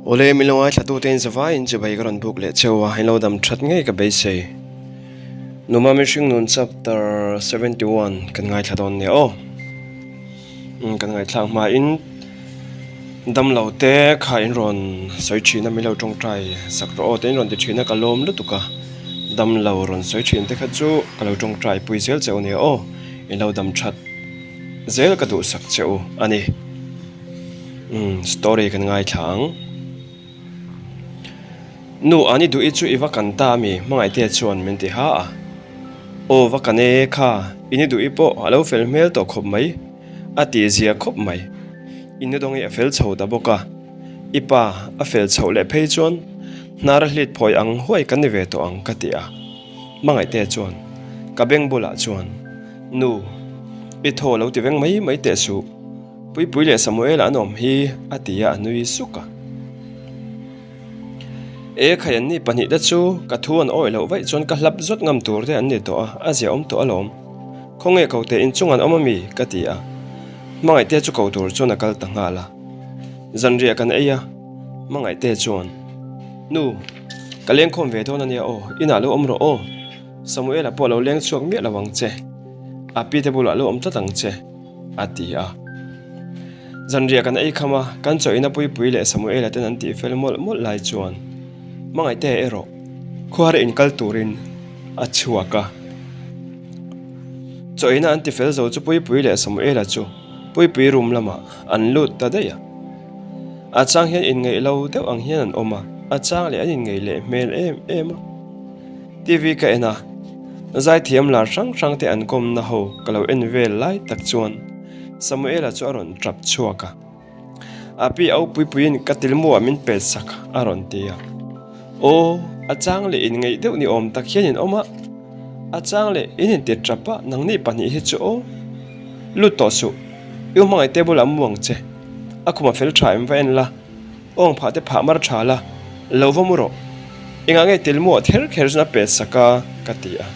Awle min lo ngaithla tute in zavaiin chibai ka rawn buk leh cheu a, in lo dam that ngei ka beisei. Numa mihring nun chapter 71 kan ngaithla dawn nia aw. Kan ngaihthlak hmain damlo te kha in rawn sawi thin a min lo tawngtai sak rawh aw te in rawn ti thin a ka lawm lutuk a damlo rawn sawi thin te kha chu ka lo tawngtai pui zel che u nia aw in lo dam that zel ka duhsak che u a ni story kan ngaithla ang. Nu ani duh i chu i va kan ta ami hmangaihte chuan min ti ha a. Aw va kan e kha ini duh i pawh a lo fel hmel tawh khawp mai a tih zia khawp mai. I nu dawng i a fel chho ta bawk a, i pa a fel chhoh leh phei chuan hnar a hlit phawi ang huai kan ni ve tawh ang ka ti a. Hmangaihte chuan ka beng bulah chuan Nu i thaw lo ti veng mai mai teh suh. Puipui leh Samuela an awm hi a ti a, a nui suk a. E khai an ni pahnihte chu ka thu an awih loh vaih chuan ka hlap zawt ngam tur te an ni tawh a, a zia awm tawh alawm. Khawnge ko teh inchung an awm ami? ka ti a. Hmangaihte chu ko tur chuan a kal ta nghal a. Zanriah kan ei a, Hmangaihte chuan, Nu, ka lengkhawm ve dawn ania aw, inah lo awm rawh aw. Samuela pawh lo leng chhuak miah lo ang che. A pi te bulah lo awm tlat ang che. a ti a. Zanriah kan ei kham a, kan chawina Puipui leh Samuela ten an tih fel mawlh mawlh lai chuan Hmangaihte erawh khuar inkal turin a chhuak a. Chawina an ti fel zo chu Puipui leh Samuela chu Puipui room lamah an lut ta daih a. A chang hian inngeih lo deuh ang hian an awm a, a chang leh an inngeih leh hmel em em a. TV ka en a, zaithiam lar hrang hrang te an kawmna ho ka lo en vel lai tak chuan Samuela chu a rawn tap chhuak a. A pi au puipuiin ka tilmuah min pet sak a rawn ti a. Aw, a chang leh inngeih deuh ni awm tak hian in awm a, a chang leh in inti tap a, nangni pahnih hi chu aw. Lut tawh suh, i u hmangaih table ah mu ang che, a khum a fel tha em va en la. Awng phah te phah mar tha la, lo va mu rawh. Engah nge tilmuah ther kher chuan a pet sak a, ka ti a.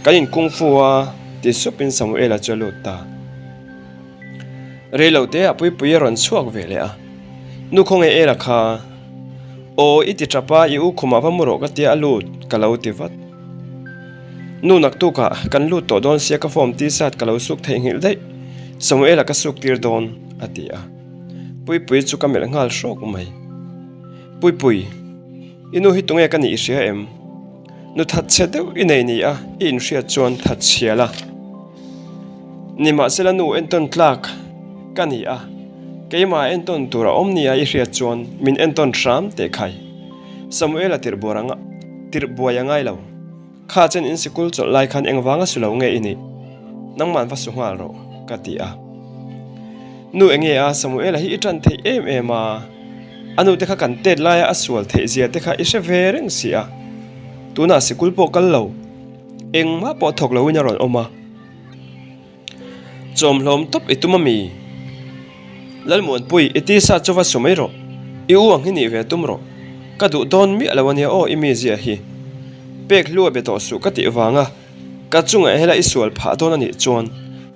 Kan in kung fu a, ti supin Samuela chu a lut ta. Rei lo te ah Puipuii a rawn chhuak ve leh a. Nu khawnge Ela kha? Aw, i ti tap a, i u khumah va mu rawh ka tia a lut, ka lo ti vat. Nu naktukah kan lut tawh dawn sia ka form t-shirt ka lo suk theihnghilh daih, Samuela ka suk tir dawn, a ti a. Puipui chu ka melh nghal hrawk mai. Puipui, i nu hi tunge ka nih i hria em? Nu thatchhe deuh i nei ni a, i inhriat chuan thatchhia la. Nimahsela nu entawn tlak ka ni a, keimah entawn tur a awm nia i hriat chuan min entawn hram teh khai. Samuela tirh buai a ngai lo. Kha chen in sikul chawlh lai khan engvanga su lo nge i nih? Nangman va su nghal rawh, ka ti a. Nu enge a, Samuela hi i tan theih em em a, a nu te kha kan tet laia a sual theih zia te kha i hre ve reng si a. Tunah sikul pawh kal lo, engmah pawh thawk loin a rawn awm a. Chawmhlawm tawp i tum a mi? Lalmuanpui, i tisa chu va su mai rawh. I u ang hi nih ve tum rawh. Ka duh dawn miah lo ania aw i mizia hi. Pek hlu a be tawh suh ka tih vanga ka chungah hela i sual phah dawn a nih chuan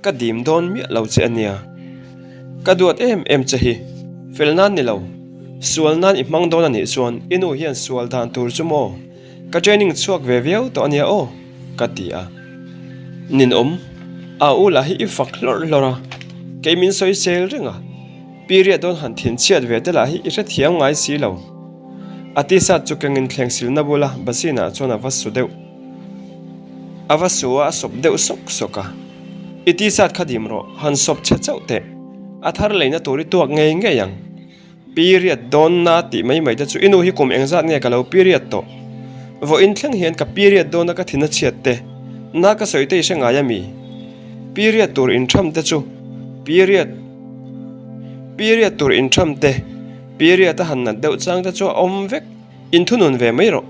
ka dim dawn miah lo che ania. Ka duat em em che hi. Fel nan ni lo. Sual nan i hmang dawn a nih chuan i nu hian sual dan tur chu maw? Ka training chhuak ve viau tawh ania aw, ka ti a. Ninawm, a u lah hi i fak hlawrh hlawrh a, kei min sawi sel reng a, period dawn han thin chhiat ve te lah hi i hrethiam ngai si lo. A t-shirt chu kengin thleng silna bula basin ah chuan a va su deuh. A va su a, a sawp deuh sawk sawk a. I t-shirt kha dim rawh, han sawp chhe chauh teh. A thar leina tur i tuak ngei ngei ang. Period dawnna tih mai mai te chu i nu hi kum engzat nge ka lo period tawh? Vawiin thleng hian ka period dawna ka thin a chhiat te, na ka sawi te i hre ngai a mi? Period tur intham te chu period period tur intham te, period a han nat deuh chang te chu a awm vek, inthunun ve mai rawh.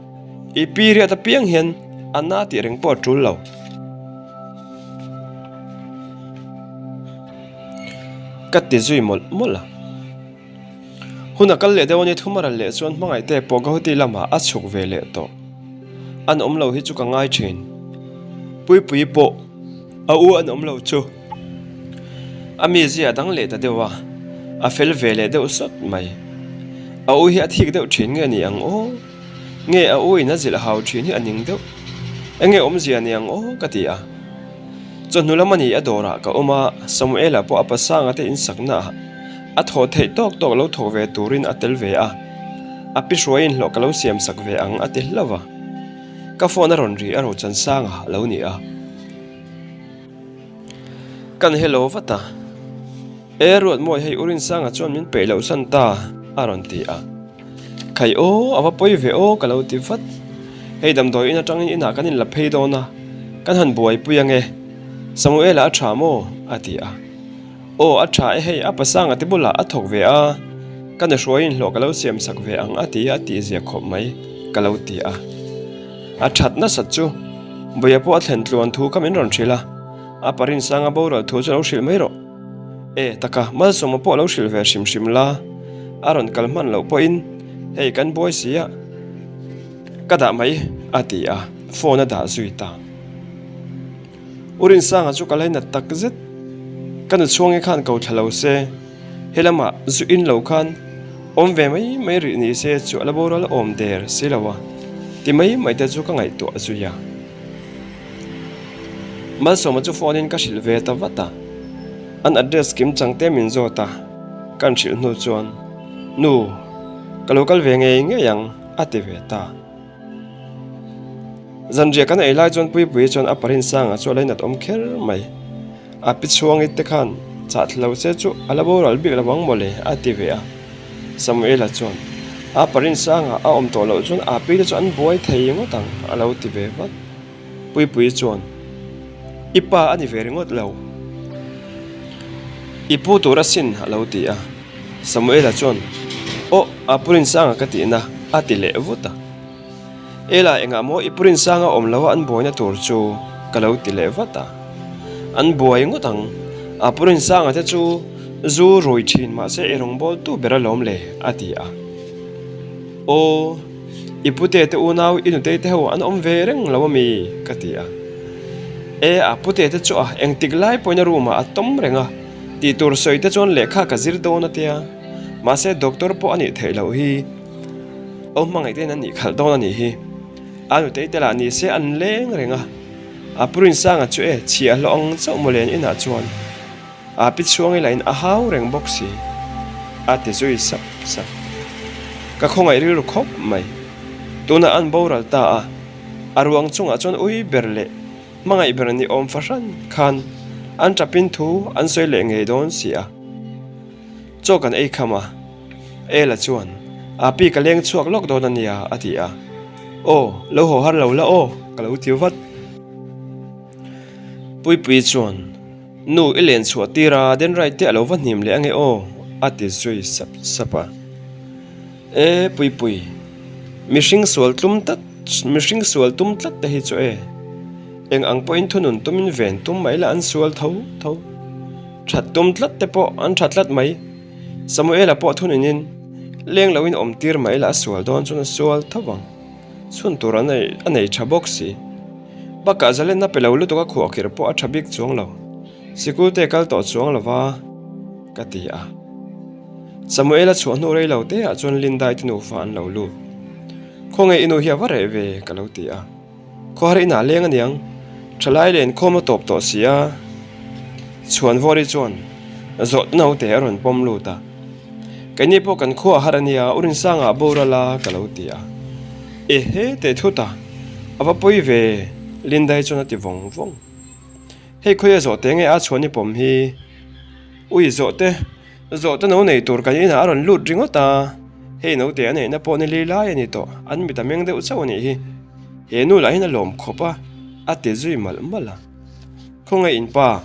I period apiang hian a na tih reng pawh a tul lo. Ka ti zui mawlh mawlh a. Hun a kal leh deuh a ni, thum a ral leh chuan hmangaihte pawh Gauhati lamah a chhuk ve leh tawh. An awm lo hi chu ka ngai thin. Puipui pawh a u an awm lo chu a mizia a dang leh ta deuh a. A fel ve leh deuh sawt mai. A u hi a thik deuh thin nge ni ang aw? Nge a u in a zilh hau thin hi a ning deuh? Enge awmzia ni ang aw ka ti a. Chawhnu lam a ni a dawrah ka awm a, Samuela pawh a pasanga te insakna ah a thawh theih tawk tawk lo thawk ve turin a tel ve a. A pi hruaiin hlawh ka lo siam sak ve ang a ti hlauh a. Ka phone a rawn ri a Rochansanga a lo ni a. Kan hello vat a. E Ruatmawi hei U Rinsanga chuan min peih loh san ta a rawn ti a. Khai aw, a va pawi ve aw ka lo ti vat. Hei damdawi in atangin inah kan inla phei dawn a, kan han buaipui ange. Samuela a tha maw? a ti a. Aw a tha e hei a pasanga te bulah a thawk ve a, ka nahruaiin hlawh ka lo siam sak ve ang a ti a tih zia khawp mai ka lo ti a. A that nasat chu Buia pawh a thlen tluan thu kha min rawn hrilh a, a Parinsanga boral thu chu lo hrilh mai rawh. E taka Malsawma pawh lo hrilh ve hrim hrim la, a rawn kal hman loh pawhin hei kan buai si a, ka dah mai a ti a, phone a dah zui ta. U Rinsanga chu ka lainat tak zet. Ka nu chhuangi khan ko thla lo se, he lamah zu in lo khan awm ve mai mai rih ni se chu a la boral awm der si lo a, ti mai mai te chu ka ngaihtuah zui a. Malsawma chu phone in ka hrilh ve ta vat a, an address kim chang te min zawt a, kan hrilh hnu chuan, Nu, ka lo kal ve ngei ngei ang, a ti ve ta. Zanriah kan ei lai chuan Puipuii chuan a Parinsanga chu a lainat awm kher mai. A pi chhuangi te khan chah thla lo che chu a la boral bik lo ang mawle a ti ve a. Samuela chuan a Parinsanga a awm tawh loh chuan a pi te chu an buai thei ngawt ang a lo ti ve vat. Puipuii chuan I pa a ni ve ringawt lo. I pu tur asin a lo ti a. Samuela chuan Aw a Purinsanga ka tihna a ti leh vut a. Ela engah maw i Purinsanga awm lo a an buaina tur chu ka lo ti leh vat a. An buai ngawt ang, a Purinsanga te chu zu rui thin mahse i rawngbawltu ber alawm le a ti a. Aw, i pute te unau i nutei te ho an awm ve reng lo ami? ka ti a. E, a pute te chu a engtik lai pawhin a room ah a tawm reng a, tih tur sawi te chuan lehkha ka zir dawn a tia, mahse doctor pawh a nih theih loh hi. Aw hmangaih te in an nih khalh dawn a nih hi. A nutei te lah ni se an leng reng a. A pu Rinsanga chu e chhiah hlawh ang chauh maw len inah chuan a pi chhuang ila in a hau reng bawk si. A ti zui sap sap. Ka khawngaih rilru khawp mai. Tunah an boral ta a. A ruang chungah chuan ui ber leh hmangaih ber ni awm fahran khan an tapin thu an sawi leh ngei dawn si a. Chaw kan ei kham a. Ela chuan, Api ka leng chhuak lawk dawn a nia, a ti a. Aw, lo haw har lo la aw, ka lo ti vat. Puipuii chuan, Nu, i len chhuah tir a, Denrai te a lo va hnim leh ange aw, a ti zui sap sap a. E, Puipui, mihring sual tlum tlat, mihring sual tum tlat te hi chu e. Eng ang pawhin thunun tumin ven tum mai la an sual tho tho. That tum tlat te pawh an tha tlat mai. Samuela pawh thununin leng loin awm tir mai la a sual dawn chuan a sual tho vang. Chhun tur a nei a nei tha bawk si. Bakah zalenna pe lo lutuk a khuahkhirh pawh a tha bik chuang lo. Sikul te kal tawh chuang lo va ka ti a. Samuela chhuah hnu rei lo te ah chuan Lindai te nufa an lo lut. Khawnge i nu hi a va reh ve ka lo ti a. Khuar inah leng aniang, thalai len khawm a tawp tawh si a, Chhuanvawri chuan zawh naute a rawn pawm lut a. Keini pawh kan khua har ania, U Rinsanga a boral a ka lo ti a. Ehe teh thut a, a va pawi ve, Lindai chuan a ti vawng vawng. Hei khawi a zawh teh nge a chhuan i pawm hi? Ui zawh te. Zawhte no nei tur kan inah a rawn lut ringawt a, hei naute a neihna pawh ni li lai a ni tawh, an mit a meng deuh chauh a nih hi. He nu lah hian a lawm khawp a, a ti zui malh malh a. Khawngaih in pa,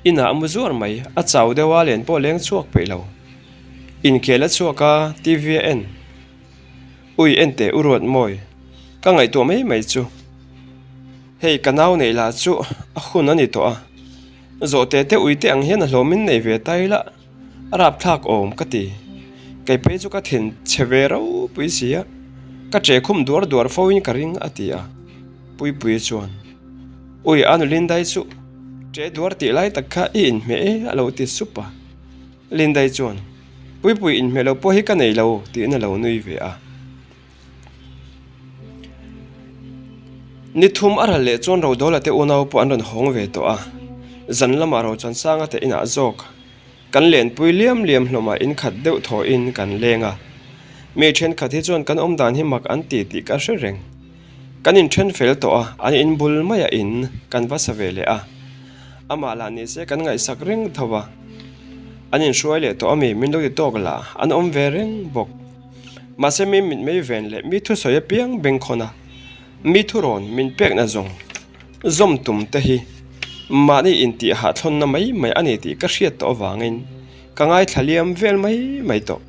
inah a mu zuar mai, a chau deuh a, len pawh leng chhuak peih lo. Inkhel a chhuak a, TV a en. Ui en teh u ruat mawi, ka ngaihtuah mai mai chu. Hei ka nau neih lah chu a hun a ni tawh a. Zawhte te ui te ang hian a hlawmin nei ve ta ila a rapthlak awm ka ti. Kei phei chu ka thin chhe ve ropui si a, ka che khum duar duar fo in ka ring a ti a. Puipuii chuan, Ui a nulin dai chu, che duar tih lai tak kha i inhmeh e a lo ti sup a. Lindai chuan, Puipui inhmeh lo pawh hi ka nei lo, tiin a lo nui ve a. Ni thum a ral leh chuan Rodawla te unau pawh an rawn hawng ve tawh a, zan lamah Rochansanga te inah zawk kan lenpui liam liam hlawm a inkhat deuh thawhin kan leng a. Mi thenkhat hi chuan kan awm dan hi mak an ti tih ka hre reng. Kan inthen fel tawh a, an inbul maiah in kan va sa ve leh a. Amah lah ni se kan ngaihsak reng tho a. An inhruai leh tawh a mi, min lo ti tawk lah, an awm ve reng bawk. Mahse mi mitmei ven leh mi thusawi apiang bengkhawn a, mi thurawn min pekna zawng zawm tum te hi mahni intih hahthlawnna mai mai a ni tih ka hriat tawh avangin ka ngaithla liam vel mai mai tawh.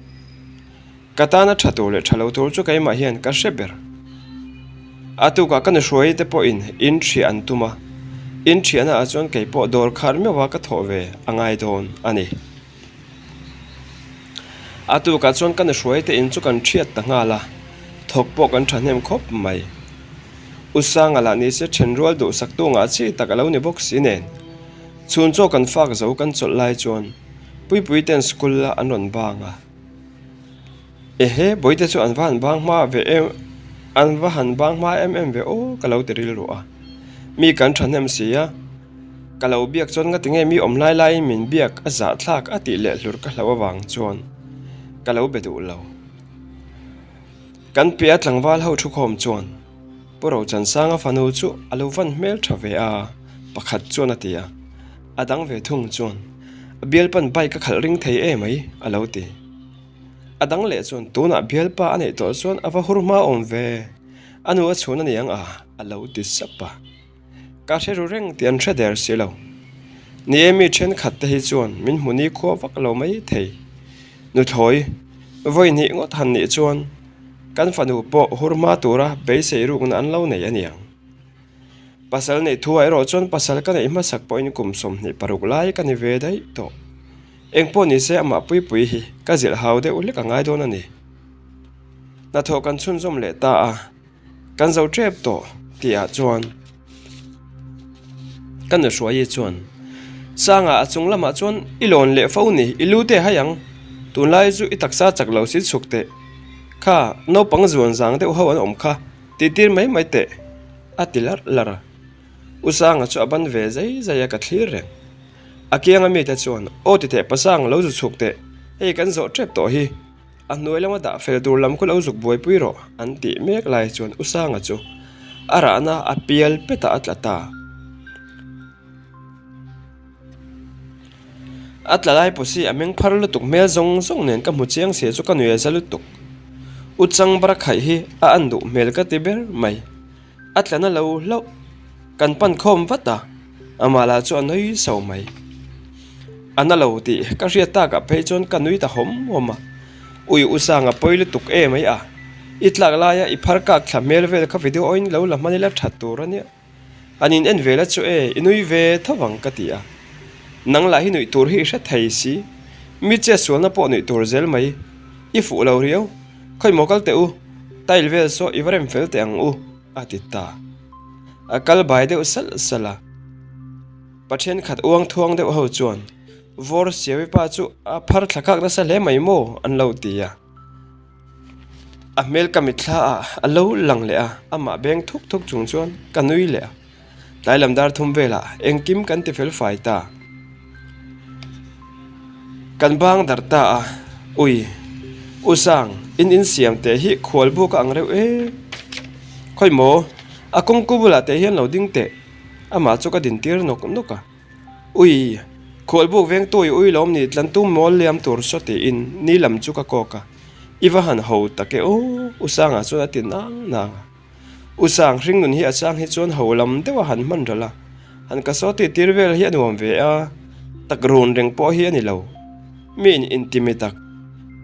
Ka tana tha tur leh tha lo tur chu keimah hian ka hre ber. A tukah ka nuhruai te pawhin in thiah an tum a, in thiahna ah chuan kei pawh dawr khar meuh a ka thawh ve a ngai dawn a ni. A tukah chuan ka nuhruai te in chu kan thiat ta nghal a, thawk pawh kan thahnem khawp mai. U Sanga lah ni se then rual duhsak tu ngah chi tak a lo ni bawk si nen. Chhun chaw kan fak zo kan chawlh lai chuan Puipui ten school a an rawn bang a. Ehe, bawihte chu an va han bang hma ve em, an va han bang hma em em ve aw ka lo ti rilru a. Mi kan thahnem si a, ka lo biak chuan ngati nge mi awm lai laiin min biak a zahthlak a tih leh hlur ka hlauh avang chuan ka lo be duh lo. Kan piah tlangval ho thukhawm chuan Pu Rochansanga fanu chu a lo van hmel tha ve a, pakhat chuan a ti a. A dang ve thung chuan, A bialpan bike a khalh ring thei e mai, a lo ti. A dang leh chuan, Tunah bialpa a neih tawh chuan a va hur hma awm ve, a nu a chhun a ni ang a, a lo ti sap a. Ka hre ru reng tih an hre der si lo. Ni e mi thenkhat te hi chuan min hmu ni khua vak lo mai thei. Nuthlawi, vawi hnih ngawt han nih chuan kan fanu pawh hur hma tura beisei rukna an lo nei a niang. Pasal neih thu ah erawh chuan pasal ka neih hmasak pawhin kum 26 lai ka ni ve daih tawh. Engpawh ni se amah puipui hi ka zilh hau deuh hlek a ngai dawn a ni. Hnathawh kan chhunzawm leh ta a, kan zo tep tawh tih ah chuan ka nuhruaii chuan Sanga a chung lamah chuan i lawn leh fo ni, i lu te hai ang, tunlai chu i taksa chak lo si chhuk teh. Kha naupang zuan zang deuh ho an awm kha. Tihtir mai mai teh, a ti larh larh a. U Sanga chu a ban ve zai zai a ka thlir reng. A kianga mite chuan, Aw ti teh Pasang, lo zu chhuk teh, hei kan zawh tep tawh hi. A hnuai lama dah fel tur lam khu lo zuk buaipui rawh, an tih mek lai chuan U Sanga chu a rahna a pial petah a tla ta. A tla lai pawh a meng phar lutuk hmel zawng zawng nen ka hmu chiang sia chu ka nui a za lutuk. U Changbara khaih hi a an duh hmel ka ti ber mai. A tla na lo hlauh. Kan pan khawm vat a, amah lah chu a nui so mai. A na lo tih ka hriat takah phei chuan ka nui ta hawm hawm a. Ui U Sanga pawi lutuk em ai a, i tlak laia i phar kak thla hmel vel kha video awin lo la hman ila that tur a nia. An in en ve la chu e, i nui ve tho vang ka ti a. Nang lah hi nuih tur hi i hre thei si. Mi che sualna pawh nuih tur zel mai. I fuh lo riau. Khawi maw kal teh u, tile vel saw i va rem fel teh ang u, a ti ta. A kal bai deuh salh salh a. Pa thenkhat uang thuang deuh ho chuan, Vawr Siawi pa chu a phar thla khak nasa hle mai maw? an lo ti a. A hmel ka mitthla ah a lo lang leh a, amah beng thuk thuk chung chuan ka nui leh a. Tlai lam dar thum velah engkim kan ti fel fai ta. Kan bang darh ta a, Ui, U Sang, in insiam teh hi khual buk a ang reuh e. Khawi maw, a kawngku bulah teh hian lo ding teh, amah chu ka dintir nawk nawk a. Ui, khualbuk vengtu i ui lawm ni tlantu mawl liam tur saw tiin ni lam chu ka kawk a, i va han ho tak e aw, U Sanga chuan a ti nang nang a. U Sang, hringnun hi a chang hi chuan ho lam deuh a han hman ral a, han ka saw tih tir vel hi a nuam ve a, tak run reng pawh hi a ni lo. Mi in intimi tak,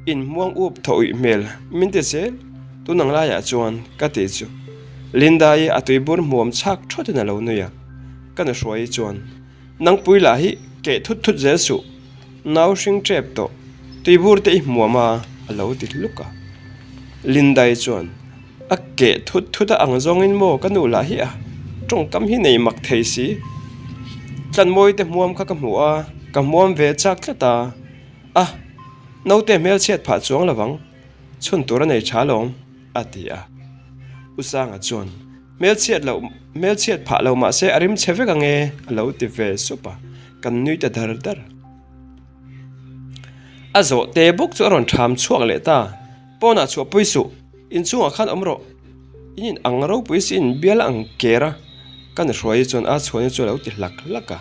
in hmuang up thaw uih hmel min ti zel, tun ang laiah chuan ka tih chu Linda-i a tuibur hmuam chhak thawtin a lo nui a. Ka nu hruai chuan, Nangpui lah hi keh thut thut zel suh, nau hring tep tawh, tuibur te i hmuam a, a lo ti hluk a. Lindai chuan, A keh thut thut a ang zawngin maw ka nu lah hi a, tawngkam hi nei mak thei si. Tlanmawi te hmuam kha ka hmu a, ka hmuam ve chak tlat a. A, naute hmelchhiat phah chuang lovang, chhun tur a nei tha lawm, a ti a. U Sanga chuan, Hmelchhiat loh, hmelchhiat phah lo mahse a rim chhe vek ange, a lo ti ve sup a, kan nui ta dar dar. A zawhte bawk chu a rawn ṭham chhuak leh ta. Pawnah chhuah pui suh, inchhungah khan awm rawh. In in ang ropui si in bial ang ker a, ka ni hruai chuan a chhuahna chu a lo ti hlak hlak a.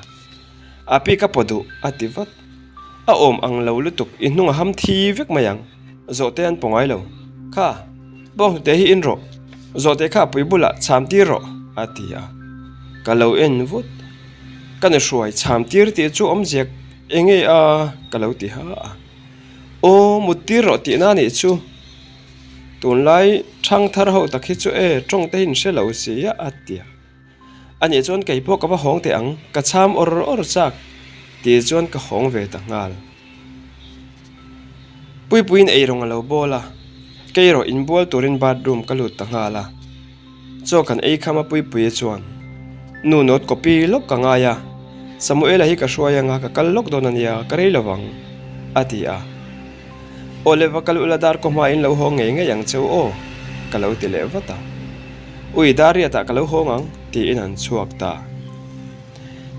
A pi ka paw duh, a ti vat. A awm ang lo lutuk, i hnung a ham thi vek mai ang. Zawhte an paw ngai lo. Kha, bawnghnute hi in rawh. Zawhte kha a pui bulah chham tir rawh, a ti a. Ka lo en vut. Ka ni hruai chham tir tih chu awmzia enge a, ka lo ti ha a. Aw, mut tir rawh tihna a nih chu. Tunlai thang thar ho tak hi chu e, tawng te hi in hre lo si a, a ti a. Anih chuan kei pawh ka va hawng teh ang, ka cham awr awr chak tih chuan ka hawng ve ta nghal. Puipuiin eirawng a lo bawl a, kei erawh inbual turin bathroom ka lut ta nghal a. Chaw kan ei kham a Puipuia chuan, Nu note copy lawk ka ngai a, Samuela hi ka hruai anga ka kal lawk dawn a nia, ka rei lovang, a ti a. Aw le va kal ula dar kawhma in lo haw ngei ngei ang cheu aw, ka lo ti leh vat a. Ui dar riatah ka lo hawng ang, tiin an chhuak ta.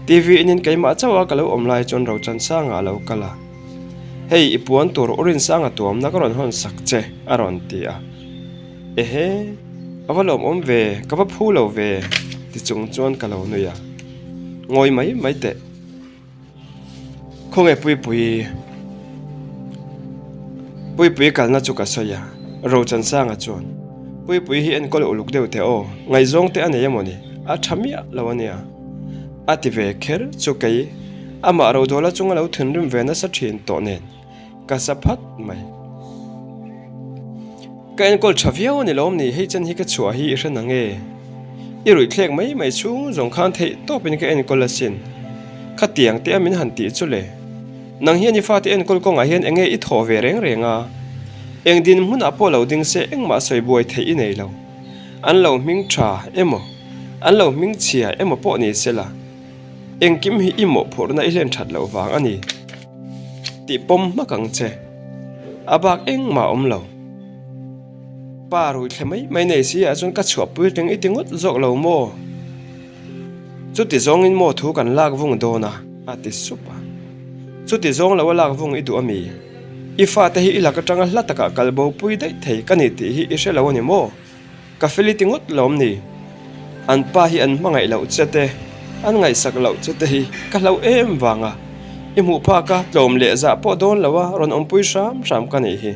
TV in in keimah chauh a ka lo awm lai chuan Rochansanga a lo kal a. Hei i puan tur u Rinsanga tuamna ka rawn hawn sak che, a rawn ti a. Ehe, a va lawmawm ve, ka va phu lo ve, ti chung chuan ka lo nui a. Ngawi mai mai teh. Khawnge Puipui? Puipui kalna chu ka sawi a, Rochansanga chuan, Puipui hi enkawl uluk deuh teh aw, ngaihzawng te a nei emawni, a tha miah lo a nia. A ti ve kher chu kei, amah Rodawla chunga lo thinrim ve nasa thin tawh nen. Ka sa phat mai. Ka enkawl tha viau a ni lawm ni, hei chen hi ka chhuah hi i hre na nge? I ruih thlek mai mai chhung zawng khan theih tawpin ka enkawl asin. Khatiang te a min han tih chu le. Nang hian i fate enkawl kawngah hian enge i thawh ve reng reng a? Eng din hmunah pawh lo ding se engmah sawi buai theih i nei lo. An lo hming tha emaw, an lo hming chhia emaw pawh ni se la, engkim hi i mawhphurhna i hlen that loh vang a ni. Tih pawm hmak ang che. A bak engmah a awm lo. Pa rui thle mai mai nei si ah chuan ka chhuah puitling i ti ngawt zawk lo maw? Chuti zawngin maw thu kan lak vung dawn a, a ti sup a. Chuti zawng lo a lak vung i duh a mi? I fate hi i lak atanga hla takah kal bo pui daih thei ka ni tih hi i hre lo a ni maw? Ka fel i ti ngawt lo awm ni? An pa hi an hmangaih loh che te, an ngaihsak loh che te hi ka hlauh em vang a, i hmuh phak a tlawm leh zah pawh dawn lo a rawn awmpui hram hram ka nih hi.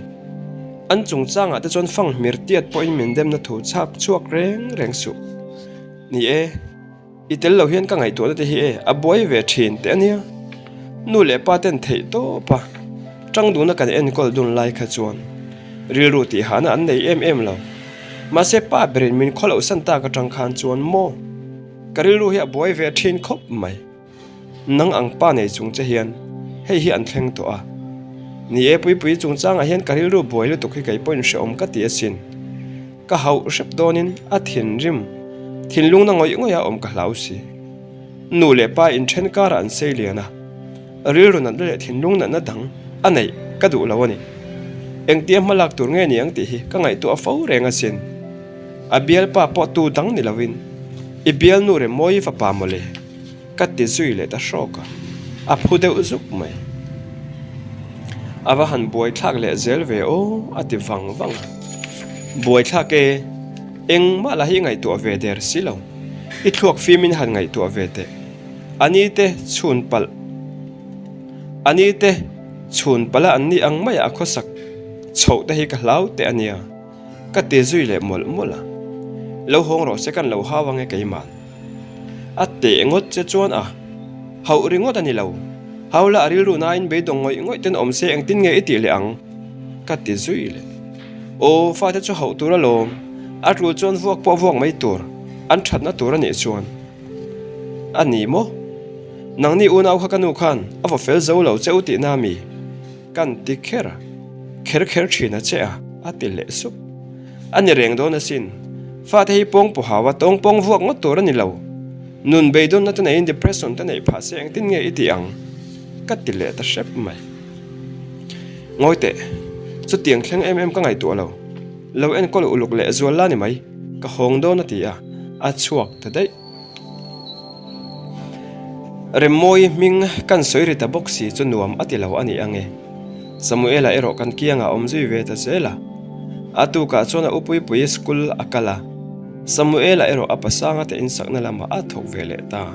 An chungchangah te chuan fang hmir tiat pawhin min demna thu chhak chhuak reng reng suh. Ni e. I tel lo hian ka ngaihtuahna te hi e a buai ve thin teh a nia. Nu leh pa ten theih tawp a, tangduna kan enkawl dun lai kha chuan rilru tihhahna an nei em em lo. Mahse pa berin min khawloh san tak atang khan chuan maw ka rilru hi a buai ve thin khawp mai. Nang ang pa nei chung che hian hei hi an thleng tawh a. Ni e Puipui chungchangah hian ka rilru buai lutuk hi kei pawhin hrehawm ka ti asin. Ka hauh hrep dawnin a thinrim thinlungna ngawih ngawih a awm ka hlau si. Nu leh pa inthen karah an sei lian a, rilru natna leh thinlung natna dang a neih ka duh lo a ni. Engtia hma lak tur nge ni ang tih hi ka ngaihtuah fo reng asin. A bialpa pawh tu dang ni lovin i bialnu Remawi fapa mawle. Ka ti zui leh ta hrawk a, a phu deuh zuk mai. A va han buaithlak leh zel ve aw a ti vang vang a. Buaithlak e, engmah lah hi i ngaihtuah ve der si lo. I thluak fimin han ngaihtuah ve teh. A ni te chhun palh A ni te chhun palh a an ni ang maiah a khawsak chhoh te hi ka hlau teh a nia. Ka ti zui leh mawlh mawlh a. Lo hawng rawh se kan lo hau ange keimah. A teh ngawt che chuan a hauh ringawt a ni lo. Hau la a rilru nain beidawng ngawih ngawih ten awm se engtin nge i tih leh ang? Ka ti zui leh. Aw fate chu hauh tur alawm, a tul chuan vuak pawh vuak mai tur, an thatna tur a nih chuan. A ni maw? Nangni unau kha ka nu khan a vaw fel zo lo che u tihna mi? Kan ti kher a, kher kher thin a che a, a ti leh sup. A ni reng dawn asin. Fate hi pawng pawh hau a, tawng pawng vuak ngawt tur a ni lo. Nun beidawnna te neiin depression te neih phah se engtin nge i tih ang? Ka ti leh ta hrep mai. Ngawi teh, chutiang thleng em em ka ngaihtuah lo. Lo enkawl uluk leh zual la ni mai, ka hawng dawn a ti a, a chhuak ta daih. Remmawi hming kan sawi ri ta bawk si chu nuam a ti lo a ni ang e. Samuela erawh kan kiangah awm zui ve ta zel a. A tukah chuan a upuipui school a kal a, Samuela erawh a pasanga te insakna lamah a thawk ve leh ta.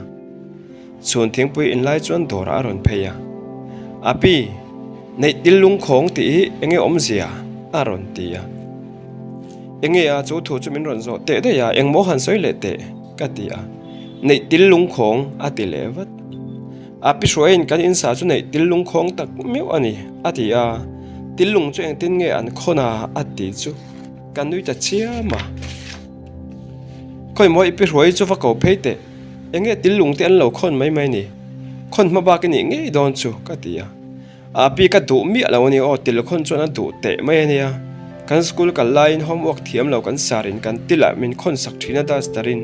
Chhun thingpui inlai chuan dawrah a rawn phei a, Api, neih til lungkhawng tih hi enge awmzia? a rawn ti a. Enge a, chu thu chu min rawn zawh teh daih a, engmaw han sawi leh teh? ka ti a. Neih til lungkhawng a ti leh vat. Api hruaiin kan insa chu neih til lungkhawng tak meuh a ni, a ti a. Til lung chu engtin nge an khawn a? a ti chu ka nui ta chiam a. Khawimaw i pi hruai chu va ko phei teh. Enge til lung te an lo khawn mai mai ni? Khawn hma bak i nih ngei dawn chu, ka ti a. A pi ka duh miah lo a ni aw, til khawn chuan a duh teh mai a nia. Kan school kal laiin homework thiam lo kan sarin kan tilah min khawn sak thin a duster in.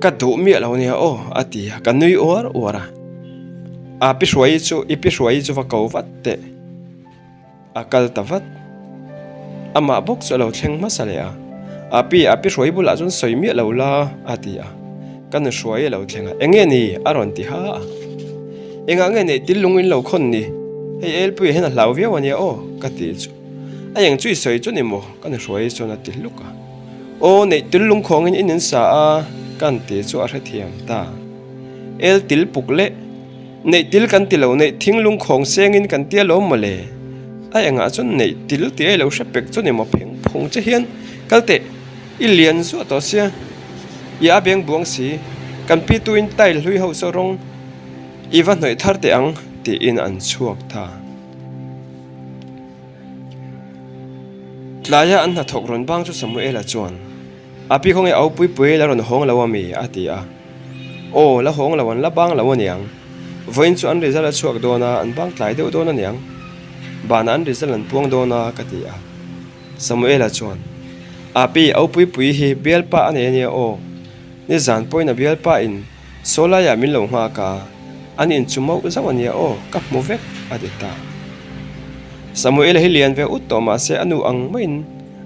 Ka duh miah lo a nia aw, a ti a, ka nui uar uar a. A pi hruai chu, i pi hruai chu va ko vat teh. A kal ta vat. Amah bawk chu a lo thleng hmasa leh a. A pi, a pi hruai bulah chuan sawi miah lo la, a ti a. Ka nu hruai a lo thleng a, Enge ni? a rawn ti ha a. Engah nge neih til lung in lo khawn ni? Hei Elpuia hian a hlau viau a nia aw, ka ti chu. A eng chu i sawi chu ni maw? Ka nu hruai chuan a ti hluk a. Aw, neih til lung khawngin in in sa a, kan ti chu a hrethiam ta. El til puk leh. Neih til kan ti lo, neih thing lungkhawng sengin kan tia lawm maw le? A engah chuan neih til tih a i lo hre pek chu ni maw pheng phung che hian kal teh, i lian zuah tawh sia, i a beng buang si, kan pi tuin tile hlui ho saw rawng i va hnawih thar teh ang tiin an chhuak ta. Tlaia an hnathawk rawn bang chu Samuela chuan. A pi khawnge au pui pui la rawn hawng lo a mi? a ti a. Aw, la hawng lo an la bang lo a niang. Vawiin chu an result a chhuak dawn a, an bang tlai deuh dawn a niang. Banah an result an puang dawn a, ka ti a. Samuela chuan, A pi, au pui pui hi bialpa a nei a nia aw. Nizan pawhin a bialpa in saw laiah min lo nghak a, an in chu mauh zauh a nia aw, ka hmu vek, a ti ta. Samuela hi lian ve ut tawh mahse a nu ang maiin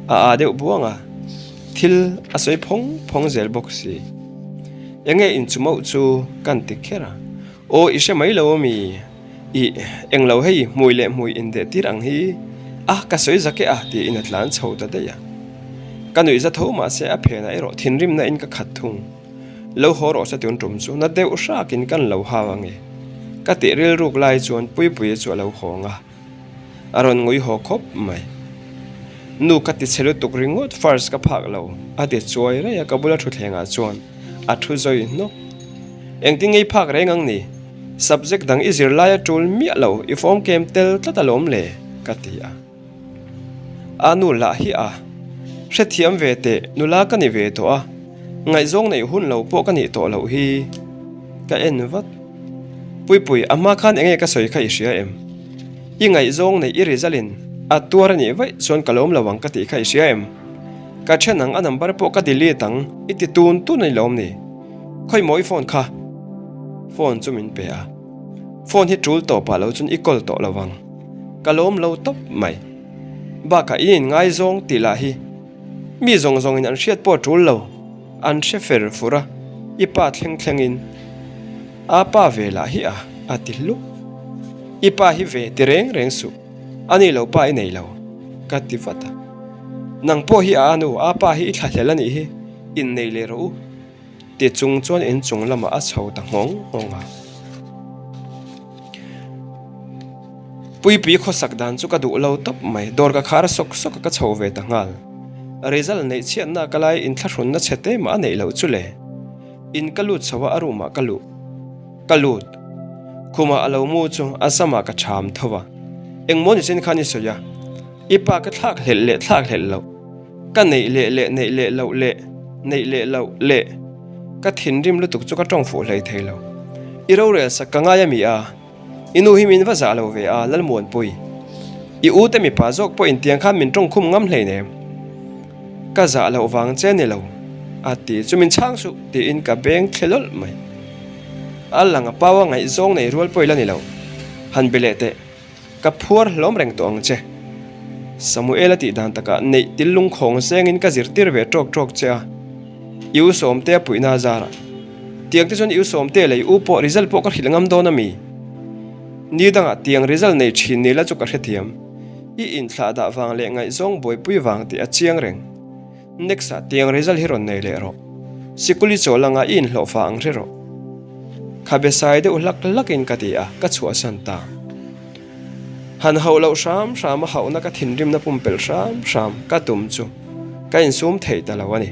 A aa deuh buang a, thil a sawi phawng phawng zel bawk si. Enge inchumauh chu kan ti kher a, Aw i hre mai lo ami? Ih, englo hei hmui leh hmui indeh tir ang hi a, ka sawi zak e a tiin a tlan chho ta daih a. Ka nuih za tho mahse a phenah erawh thinrimna in ka khat thung. Lo haw rawh se tun tum chu na deuh hrakin kan lo hau ange. Ka tih rilruk lai chuan Puipuia chu a lo hawng a. A rawn ngui haw khawp mai. Nu ka ti chhe lutuk ringawt first ka phak lo a ti chuai raih a ka bula thuthlengah chuan a thu zawi hnawk. Engtin ngei phak reng ang ni? Subject dang i zir lai a tul miah lo i form kem tel tlat alawm le ka ti a. A nu lah hi a hrethiam ve teh nula ka ni ve tawh a ngaihzawng neih hun lo pawh ka nih tawh loh hi ka en vat. Puipui, a hma khan enge ka sawi kha i hria em? I ngaihzawng neih i result in a tuar a nih vaih chuan ka lawm lo ang ka tih kha i hria em? Ka then ang a number pawh ka delete ang i ti tun tun a ni lawm ni? Khawi maw i phone kha? Phone chu min pe a, phone hi tul tawh pah lo chuan i call tawh lo ang. Ka lawm lo tawp mai. Bakah in inngaizawng tih lah hi mi zawng zawng in an hriat pawh a tul lo. An hre fer fur a, i pa thleng thlengin a pa ve lah hi a, a ti hluk. I pa hi ve ti reng reng suh, a ni lo pa i nei lo, ka ti vat a. Nang pawh hi a anu, a pa hi i thlahlel a nih hi, innei leh rawh u, ti chung chuan inchung lamah a chho ta nghawng nghawng a. Puipui khawsak dan chu ka duh lo tawp mai, dawr ka khar sawk sawk a ka chho ve ta nghal. Result neih chhiatna ka lai inthlahrunna chhe te mah a neih loh chu le. In ka lut chho a a room ah ka luh. Ka lut. Khumah a lo mu chu a sam ah ka cham tho a. Engmaw ni chin khan i sawi a, i pa ka thlak hlelh leh thlak hlelh loh, ka neih leh leh neih leh loh leh neih leh loh leh ka thinrim lutuk chu ka tawng fuh hlei thei lo. I rorel sak ka ngai a mi a. I nu hi min va zah lo ve a, Lalmuanpui. I u te mipa zawk pawh intiang khan min tawngkhum ngam hleinem. Ka zah loh vang che ni lo, a ti chu min chhang suh tiin ka beng thle lawlh mai. A lang a pau a ngaihzawng nei rual pawh i la ni lo. Han be leh teh. Ka phuar hlawm reng tawh ang che. Samuel a tih dan takah neih til lungkhawng zengin ka zirtir ve ṭawk ṭawk che a, i u Sawmtea puihna a zarah. Tiang te chuan i u Sawmtea leh i u pawh result pawh ka hrilh ngam dawn a mi? Ni dangah tiang result nei ṭhin ni la chu ka hrethiam. I inthlah dah vang leh ngaihzawng buaipui vang tih a chiang reng. Next ah tiang result hi rawn nei leh rawh. Sikul i chawl anga i inhlawhfa ang hre rawh. Khabe sai deuh hlak hlak in ka ti a, ka chhuahsan ta. Han hauh loh hram hram a hauhna ka thinrimna pumpelh hram hram ka tum chu ka insum thei ta lo a ni.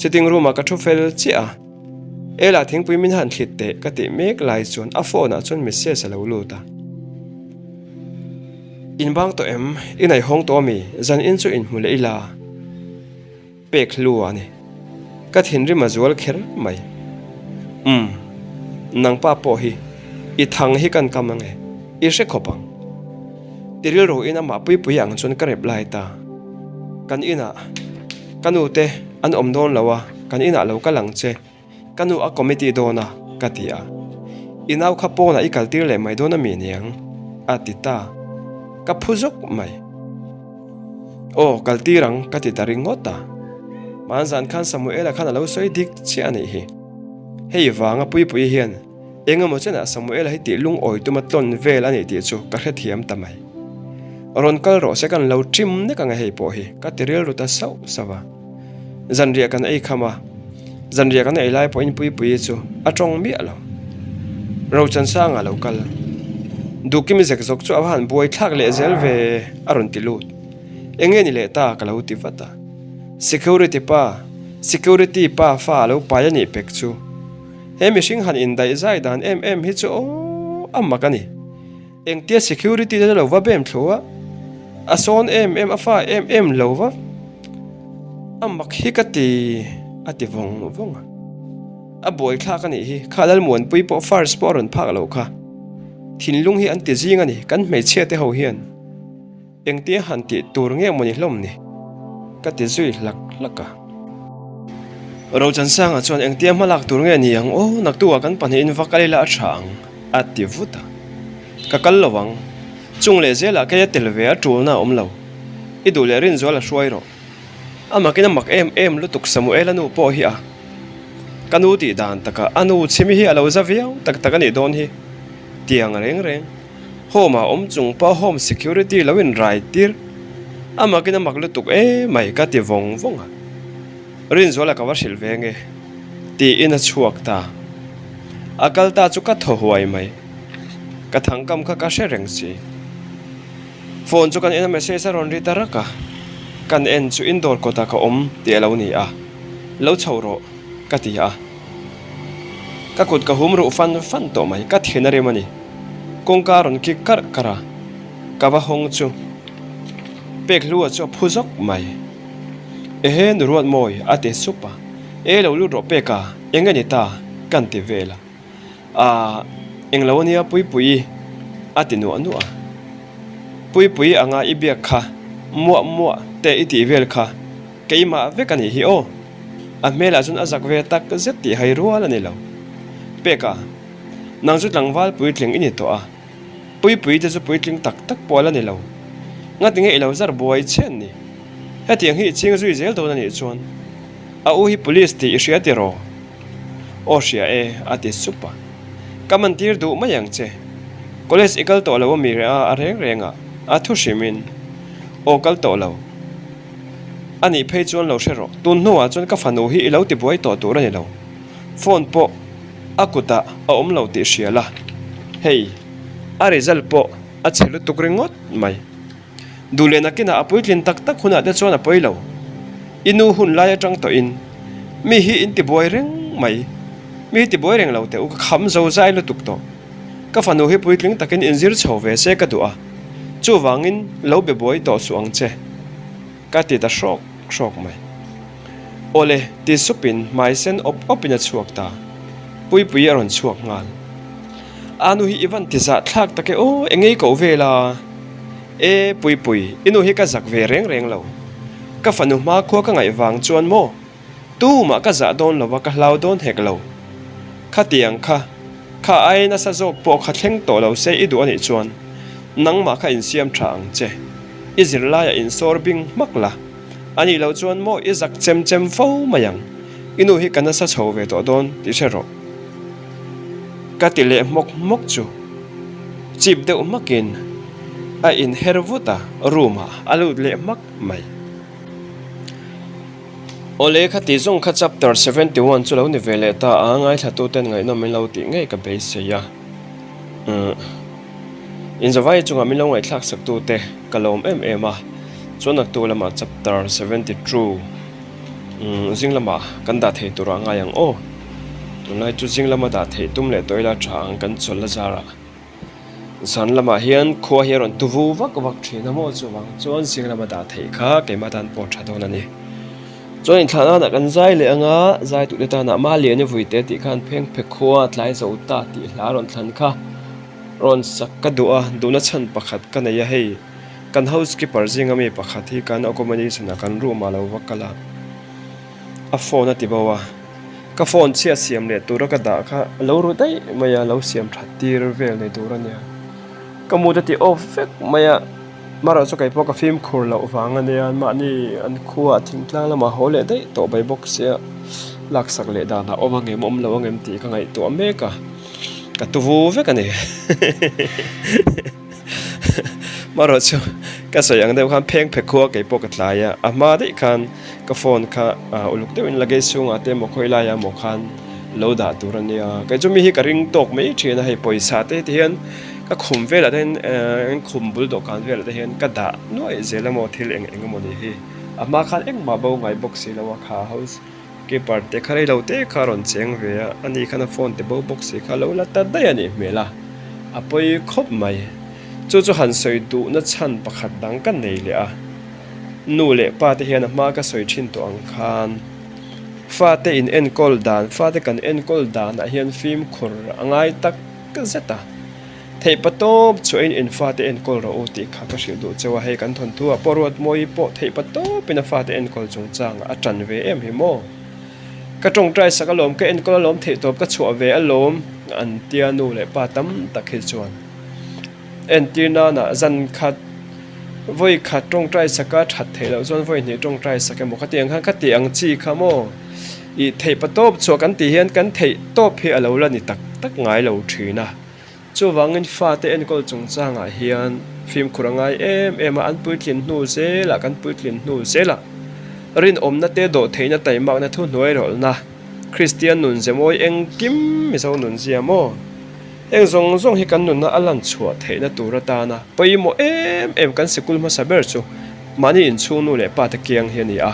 Sitting room ah ka thu fel chiah a, Ela thingpui min han thlit teh ka tih mek lai chuan a phone ah chuan message a lo lut a. In bang tawh em? I ngaihawng tawh ami? Zan in chu inhmu leh ila pek hlu a ni. Ka thinrim a zual kher mai. Umm, nangpa pawh hi i thang hi kan kam ange, i hre khawp ang. Ti rilru in amah puipui ang chuan ka reply ta. Kan inah ka nu te an awm dawn lo a, kan inah lo kal ang che. Ka nu a committee dawn a, ka ti a. I nau kha pawnah i kaltir leh mai dawn a mi niang? a ti ta. Ka phu zawk mai. Aw, kaltir ang, ka ti ta ringawt a. Hmanzan khan Samuela khan a lo sawi dik chiah a nih hi. Hei vanga Puipuii hian eng emaw chenah Samuela hi tih lungawi tuma tlawn vel a nih tih chu ka hrethiam ta mai. Rawn kal rawh se kan lo ṭim nek ang e hei pawh hi, ka ti rilru ta sauh sauh a. Zanriah kan ei kham a, zanriah kan ei lai pawhin Puipuii chu a tawng miah lo. Rochansanga lo kal. Duhkimi zek zawk chu a va han buai thlak leh zel ve a rawn ti lut. Eng nge ni leh ta ka lo ti vat a. Security pa, security pa fa a lo pai a nih pek chu. He mihring han indaih zai dan em em hi chu aw a mak a ni. Engtia security te lo va bem thlu a, a sawn em em a fa em em lo va, a mak hi ka ti a ti vawng vawng a. A buai thlak a nih hi, kha Lalmuanpui pawh first pawh a rawn phak lo kha. Thinlung hi an ti zing a ni, kan hmeichhia te ho hian. Engtia han tih tur nge maw ni hlawm ni? Ka ti zui hlak hlak a. Rochansanga chuan engtia hma lak tur nge ni ang aw, naktuah kan pahnihin va kal ila a tha ang, a ti vut a. Ka kal lo ang. Chung leh zelah kei a tel ve a tulna a awm lo. I duh leh Rinzual a hruai rawh. A makin a mak em em lutuk Samuela nu pawh hi a. Ka nu tih dan takah a nu chhimi hi a lo za viau tak tak a nih dawn hi. Tiang reng reng. Home ah awm chung pawh home security lo in rai tir a mak in a mak lutuk emai ka ti vawng vawng a, Rinzuala ka va hrilh ve nge tiin a chhuak ta. A kal ta chu ka thaw huai mai, ka thangkam kha ka hre reng si. Phone chu kan en a message a rawn ri ta rak a, kan en chu indoor kawtah ka awm tih a lo ni a, lo chho rawh ka ti a. Ka kut ka hum ruh fan fan tawh mai, ka thin a rem a ni. Kawngka a rawn kik karh karh a, ka va hawng chu pek hlua chu a phu zawk mai. Ehe nu Ruatmawi a ti sup a, E lo lut rawh pek a, eng a ni ta? Kan ti vel a. Aah, eng lo ania Puipuii a ti nuah nuah a. Puipuii anga i biak kha muah muah te i tih vel kha Keimah vek a nih hi aw. A hmelah chuan a zak ve tak zet tih hai rual a ni lo. Peka, nang chu tlangval puitling i ni tawh a. Puipui te chu puitling tak tak pawh a la ni lo. Ngatinge i lo zar buai chhian ni? Hetiang hi i ching zui zel dawn a nih chuan a u hi police tih i hria tiraw? Aw hria e, a ti sup a. Ka man tir duh mai ang che. College i kal tawh lo a mi reh a a reng reng a, a thu hrimin. Aw kal tawh lo. A nih phei chuan lo hre rawh, tun hnuah chuan ka fanu hi i lo ti buai tawh tur a ni lo. Phone pawh a kutah a awm lo tih hria la. Hei, a result pawh a chhe lutuk ringawt mai. Duh leh nakinah a puitlin tak tak hunah te chuan a pawi lo. I nu hun lai atang tawhin mi hi in ti buai reng mai. Mi hi ti buai reng lo teh u, ka kham zo zai lutuk tawh. Ka fanu hi puitling takin inzir chho ve se ka duh a, chuvangin lo be buai tawh suh ang che, ka ti ta hrawk hrawk mai. Awle, ti supin hmai sen awp awpin a chhuak ta. Puipui a rawn chhuak nghal. A nu hi i van ti zah thlak tak e aw, engei koh vel a? E, Puipui, i nu hi ka zak ve reng reng lo. Ka fanu hmakhua ka ngaih vang chuan maw? Tumah ka zah dawn lo va, ka hlau dawn hek lo. Khatiang kha, kha ai nasa zawk pawh kha thleng tawh lo se i duh a nih chuan. Nangmah kha insiam tha ang che. I zirlaiah insawr bing hmak la. A nih loh chuan maw i zak chem chem fo mai ang. I nu hi ka nasa chho ve tawh dawn tih hre rawh. Ka ti leh hmawk hmawk chu chip deuh hmakin a inher vut a, room ah a lut leh hmak mai. Awle kha tih zawng kha chapter 71 chu lo ni ve leh ta a, ngaithlatuten ngaihnawm min lo tih ngei ka beisei a. Umm. Inzawai chungah min lo ngaihthlak sak tute ka lawm em em a, chuan naktu lamah chapter 72 umm zing lamah kan dah thei turah ngai ang aw. Tunlai chu zing lama dah theih tum leh tawh ila tha ang kan chawlh la zarah. Zan lamah hian khua hi a rawn tuvu vak vak thin a maw chuvang chuan zing lama dah theih kha keimah tan pawh tha dawn a ni. Chuan inthlahna nanah kan zai leh ang a, zai duh te tanah Maliani Vuite tih khan Phengphe khua tlai zo ta tih hla a rawn thlan kha rawn sak ka duh a, duhna chhan pakhat ka nei a hei kan housekeeper zinga mi pakhat hi kan accommodation ah kan room ah lo va kal a, a phone a ti bo a. Ka phone chhia siam leh tura ka dah kha a lo ru daih mai a, lo siam that tir vel nei tur a nia. Ka mood a ti off vek mai a, marawh chu keipawh ka fimkhur loh vang a nia, mahni an khua thingtlang lamah haw leh daih tawh mai bawk sia, laksak leh danah awm angem awm lo angem tih ka ngaihtuah mek a, ka tuvu vek a ni. Marawh chu ka sawi ang deuh khan pheng phe khua keipawh ka tlai a, a hma daih khan ka phone kha uluk deuhin luggage chhungah te emaw khawi laiah emaw khan lo dah tur a nia. Kei chu mi hi ka ring tawk mai thin a, hei pawisa te ti hian ka khum velah te hian khum bul dawhkan velah te hian ka dah nuaih zel emaw thil eng eng emaw ni hi. A hma khan engmah bo ngai bawk si lo a kha house Keeper te kha reilo te kha a rawn cheng ve a, ani khan a phone te bo bawk si kha a lo la ta daih a nih hmel a, a pawi khawp mai. Chu chu han sawi duhna chhan pakhat dang ka nei leh a, nu leh pa te hian a hma ka sawi thin tawh ang khan fate in enkawl dan, fate kan enkawl danah hian fimkhur a ngai tak zet a. Theihpa tawp chuahin in fate enkawl rawh u tih kha ka hrilh duh cheu a, hei kan thawnthu ah pawh Ruatmawi pawh theihpa tawpin a fate enkawl chungchang a tan ve em hi maw? Ka tawngtai sak alawm, ka enkawl alawm theih tawp ka chhuah ve alawm an tia nu leh pa tam tak hi chuan entir nana zan khat vawi khat tawngtai saka that theih loh chuan vawi hnih tawngtai sak emaw khati ang khan khati ang chi kha maw ih theihpa tawp chhuah kan tih hian kan theih tawp hi a lo la ni tak tak ngai lo thin a. Chuvangin fate enkawl chungchangah hian fimkhur a ngai em em a, an puitlin hnu zelah kan puitlin hnu zelah rinawmna te dawhtheihna taimakna thuhnuai rawlhna Kristian nun ze mawi engkim Mizo nun zia maw? Heng zawng zawng hi kan nunna a lan chhuah theihna tur atana pawimawh em em kan sikul hmasa ber chu mahni inchhung nu leh pa te kiang hi a ni a.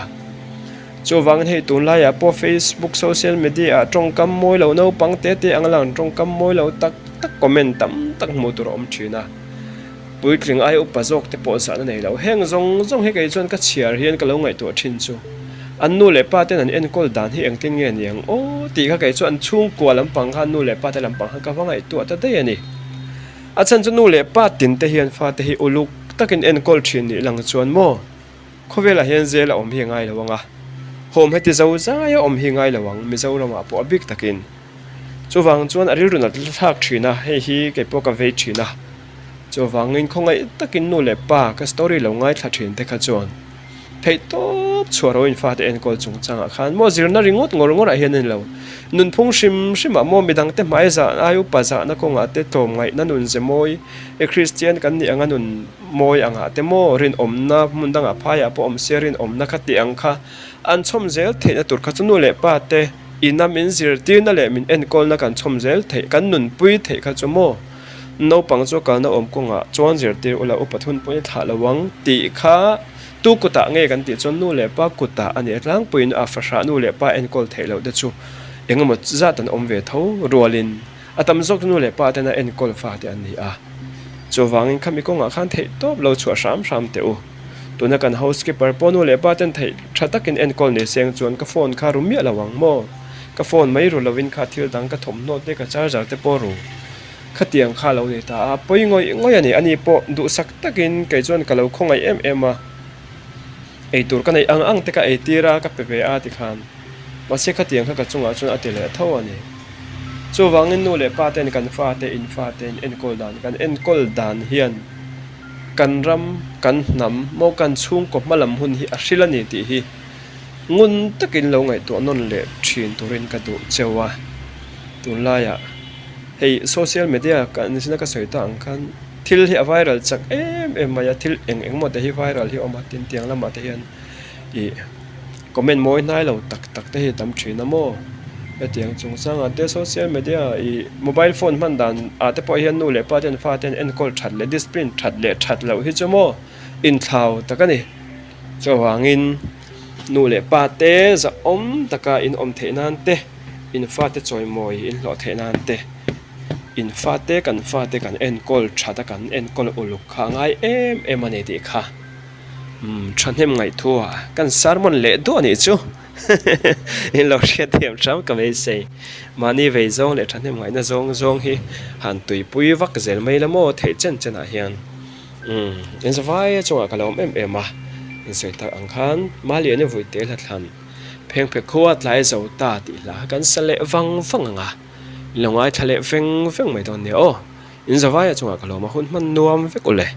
Chuvangin hei tunlaiah pawh Facebook social media ah tawngkam mawi lo naupang te te ang lang tawngkam mawi lo tak tak comment tam tak hmuh tur a awm thin a. Puitling ai upa zawk te pawh zahna nei lo. Heng zawng zawng hi kei chuan ka chhiar hian ka lo ngaihtuah thin chu an nu leh pa ten an enkawl dan hi engtin nge niang aw tih kha kei chu an chhungkua lampang khan nu leh pa te lampang khan ka va ngaihtuah ta daih a ni. A chhan chu nu leh pa tin te hian fate hi uluk takin enkawl thin nih lang chuan maw? Khawvelah hian zel a awm hi a ngai lo ang a, home heti zo zai a awm hi ngai lo ang Mizoramah pawh a bik takin. Chuvang chuan a rilru nat thlak thin a, hei hi kei pawh ka vei thin a. Chuvangin khawngaih takin nu leh pa ka story lo ngaithla thin te kha chuan theih tawp chhuah ro in fate enkawl chungchangah khan maw zirna ringawt ngawr ngawrah hian a ni lo. Nunphung hrim hrimah maw midangte hmai zah ai upa zahna kawngah te tlawmngaihna nun ze mawi e Kristian kan nih anga nun Mawi angah te maw rinawmna hmun dangah phaiah pawh awm se rinawmna kha tih ang kha an chhawm zel theihna tur kha chu nu leh pa te ina min zirtirna leh min enkawlna kan chhawm zel theih kan nunpui theih kha chu maw naupang chu kalna awm kawngah chuan zirtir ula upa thun pawhin thlah lo ang tih kha tu kutah nge kan tih chuan nu leh pa kutah a nih tlangpuiin a fahrah nu leh pa enkawl theih loh te chu engemaw zat an awm ve tho rualin A tam zawk nu leh pa tena enkawl fate an ni a, chuvangin khami kawngah khan theih tawp lo chhuah hram hram teh u. Tuna kan housekeeper pawh nu leh pa ten theih tha takin enkawl ni seng chuan ka phone kha ru miah lo ang maw? Ka phone mai ru lovin kha thil dang ka thawmhnaw te ka charger te pawh ru. Khatiang kha lo ni ta a, pawi ngawih ngawih a ni. Ani pawh duhsak takin kei chuan ka lo khawngaih em em a, eitur ka neih ang ang te ka eitir a, ka pe ve a tikhan. Mahse khatiang kha ka chungah chuan a ti leh tho a ni. Chuvangin nu leh pa ten kan fate in fate in enkawl dan kan enkawl dan hian. kan ram, kan hnam maw kan chhungkaw hma lam hun hi a hril a ni tih hi ngun takin lo ngaihtuah nawn leh thin turin ka duh cheu a. Tunlaiah hei social media kan zina ka sawi ta ang khan thil hi a viral chak em em mai a, thil eng eng maw te hi viral hi a awm a, tin tiang lamah te hian ih comment mawi hnai lo tak tak te hi a tam thin a maw? Hetiang chungchangah te social media ih mobile phone hman dan ah te pawh hian nu leh pa ten fa ten enkawl that leh discipline that leh that loh hi chu maw inthlau tak a ni. Chuvangin nu leh pa te zahawm taka in awm theih nan te in fate chawimawi in hlawh theih nan te in fate kan fate kan enkawl that a kan enkawl uluk kha a ngai em em a ni tih kha. Umm thahnem ngaihthua kan sermon leh duah anih chu in lo hriat thiam hram ka beisei. Mahni vei zawng leh thahnem ngaihna zawng zawng hi han tuipui vak zel mai la maw theih chen chen ah hian umm in zavai a chungah ka lo awm em em a in sawi tak ang khan Maliani Vuite hla thlan phengphe khua tlai zo ta tih hla kha kan sa leh vang vang ang a in lo ngaithla leh veng veng mai dawn nia aw in zavai a chungah ka lo awm a hun hman nuam vek u le.